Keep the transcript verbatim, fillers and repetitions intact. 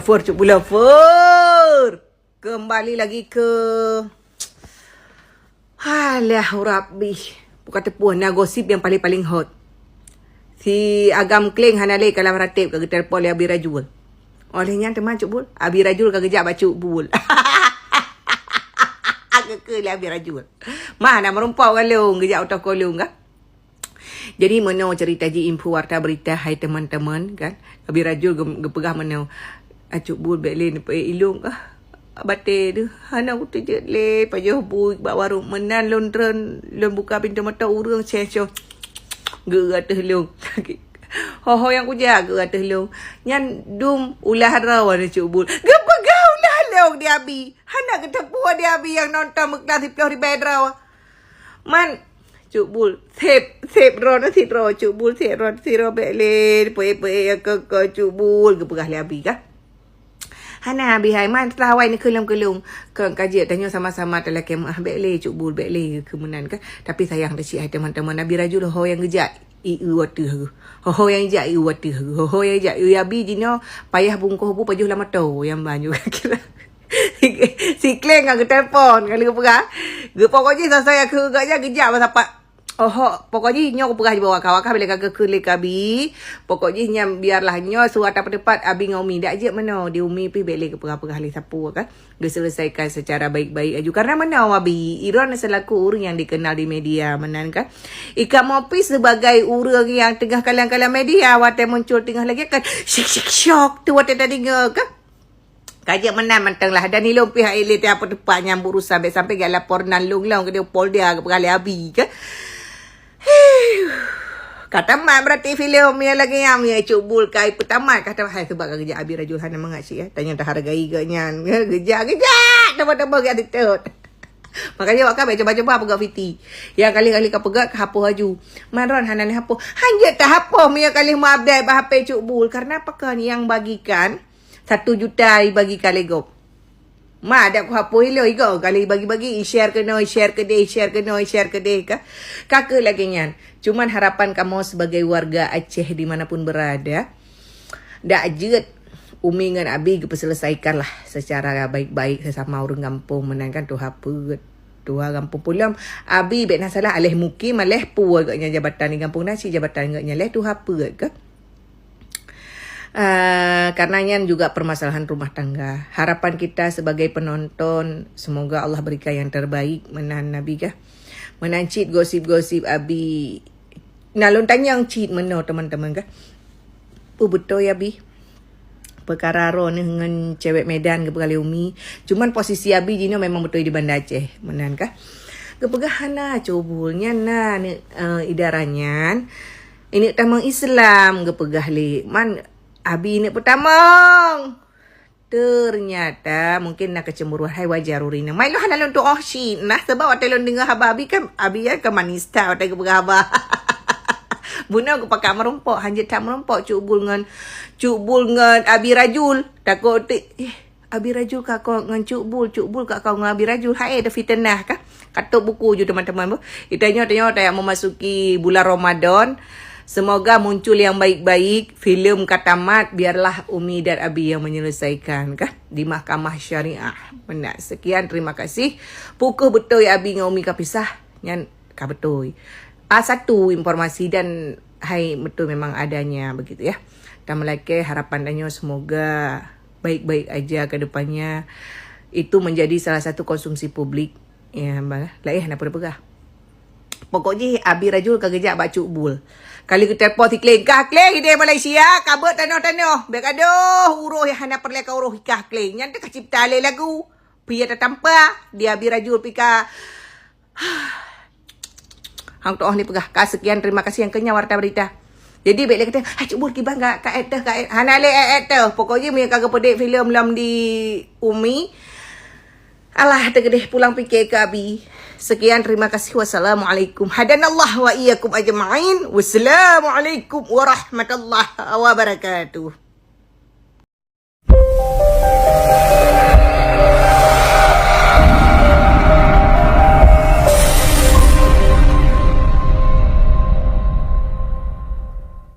Fur, Cuk Bul, Fur. Kembali lagi ke, alah, Rabbi. Bukan teupeue, na gosip yang paling-paling hot. Si Agam Kleng hana lé kalah meuratéb ka geutelepon lé Abi Rajul. Oleh nyan teuma Cuk Bul, Abi Rajul ka geujak bak Cuk Bul. Geukheun lé Abi Rajul. Mah na meurumpok ngon lôn, geujak u toko lôn kan. Jadi meunoe cerita ji info warta berita, hai teman-teman kan. Abi Rajul geu-, geupeugah meunoe, "Ah, Cuk Bul, bèk lé neupeuék ilôn kah. Batèe deuh, hana kuteujeuet lé pajoh bui bak warong. Meunan lôn treun, lôn buka pintoe moto ureueng sensor geu ateueh lôn." Ho-ho nyang kujak geu ateueh lôn. Nyan dum ulah droe nyan Cuk Bul. Geupeugah ulah lôn di Abi. Hana geuteupeue di Abi nyang nonton meuklas siplôh ribèe droe. Man, Cuk Bul, sép, sép droeneuh sidroe, Cuk Bul, sép droeneuh sidroe, bèk lé peuék-peuék nyang keu-keu Cuk Bul, geupeugah lé Abi kah. Hana Abi hai, man teulah awai neukheun lom keu lôn. Keu ka jeuet tanyoe sama-sama talakèe meu'ah, bèk lé Cuk Bul, bèk lé keu meunan kah. Tapi sayang teuh cit hai teman-teman, Abi Rajul ho nyang geujak ié watèe geuh. Ho-ho nyang geujak ié watèe geuh. Ho-ho nyang geujak ié Abi jinoe payah bungkôh bu pajoh lam moto nyang ban juga kira. Si Kleng ka geutelepon, ka lheueh geupeugah. Geupokok jih soe-soe nyang keu geuh nyan geujak bak sapat. Oho, pokok jih nyoe kupeugah jibawa ka, wakah bila ka geukheun lé keu Abi. Pokok jih nyan biarlah nyoe su ata peutepat Abi ngon Umi dak jeuet meunoe. Di Umi pih bèk lé geupeugah-peugah lé sapeue kan. Geuselesaikan secara baik-baik aju. Karena meunoe Abi, Iron selaku ureueng nyang dikenal di media meunan kan. Ika Mopi sebagai ureueng nyang teungoh kalang-kalang media, watèe muncul teungoh lagèe kan, syik-syik syok tu watèe tadeungoe kan. Ka jeuet meunan mantong lah. Dan ilôn pih hai lé tiap teumpat nyang berurusan, bèk sampai jak lapor nan lôn-lôn keudéh Polda geupeugah lé Abi kan. Ka tamat berarti filem nyang lagèe nyan, ya Cuk Bul, ka peutamat ka tamat. Hai, sebab ka geujak Abi Rajul hana mangat cit, ya. Tanyoe tahargai geuh nyan. Geujak, geujak. Teuma-teuma geuh ditut. Makanya awak kan bèk cuba-cuba peugah Fiti. Nyang kali-kali ka peugah, ka hapus aju. Man Ron hana lé hapus. Hanjeuet tahapus meunyoe ka lheueh meuupdate bak H P Cuk Bul. Karena apa kan yang bagikan satu juta dibagi ka lé gob. Ma, dak kuhapus ilôn, igoe kali bagi-bagi, i-share keunoe, i-share keudéh, i-share keunoe, i-share keudéh ka. Ka keuh lagèe nyan. Cuman harapan kamoe sebagai warga Aceh di mana pun berada, dak jeuet Umi ngon Abi geupeuselesaikan lah secara baik-baik sesama ureueng gampông meunan kan tuha peuet. Tuha gampông pulang, Abi bèk na salah, aléh mukim, aléh peue geuh nyan jabatan di gampông na cit jabatan geuh nyan lé tuha peuet kah. Ah, karena nyan juga permasalahan rumah tangga. Harapan kita sebagai penonton, semoga Allah berikan yang terbaik meunan Abi kah. Meunan cit gosip-gosip Abi. Na lôn tanyong cit meunoe teman-teman kah. Peue beutôi Abi? Peukara droeneuh ngon cewek Medan geupeugah lé Umi. Cuman posisi Abi jinoe memang beutôi di Banda Aceh. Meunan kah? Geupeugah hana Cuk Bul nyan na aneuk, eh, idara nyan. Ineuk tamong Islam geupeugah lé. Man Abi ineuk peutamong. Ternyata mungkin na kecemburuan hai wajar ureueng inong. Mai lôn hana lôn tuoh cit nah sebab watèe lôn deungoe haba Abi kan, Abi kan ka manis that watèe geupeugah haba. Bunoe geupakat meurumpok, hanjeuet that meurumpok Cuk Bul ngon, Cuk Bul ngon Abi Rajul. Takot ti, eh, Abi Rajul ka kon ngon Cuk Bul, Cuk Bul ka kon ngon Abi Rajul. Hai, dah fitnah kah? Ka top buku ju teman-teman bu. Kita nyoe, nyoe tajak memasuki bulan Ramadan. Semoga muncul yang baik-baik. Filem ka tamat, biarlah Umi dan Abi yang menyelesaikan kah di mahkamah syariah. Meunan. Sekian, terima kasih. Peue keuh beutôi Abi ngon Umi ka pisah? Nyan ka beutôi. A satu informasi dan hai beutôi memang adanya begitu ya. Dan melakèe harapan tanyoe semoga baik-baik aja ke depannya. Itu menjadi salah satu konsumsi publik. Ya, bah, laén hana peue peugah. Pokok jih Abi Rajul ka geujak bak Cuk Bul. Kali geutelepon si Kleng, "Kah Kleng, idéh Malaysia, ka beuet tanoh-tanoh. Bèk gadoh uroh nyang hana peureulèe ka uroh, kah Kleng." Nyan teuh ka cipta lé lagu. Pih tatampa di Abi Rajul pih ka. Hang tuoh ni peugah, ka sekian, terima kasih nyang keu nyan warta berita. Jadi bèk lé kata, "Hai Cuk Bul kiban ka, ka add teuh, ka add." Hana lé add-add teuh. Pokok jih meunyoe ka geupeudeh filem lom di Umi, alah teuh keudeh pulang pikè keu Abi. Sekian, terima kasih. Wassalamualaikum. Hadanallah wa iyyakum ajma'in. Wassalamualaikum warahmatullahi wabarakatuh.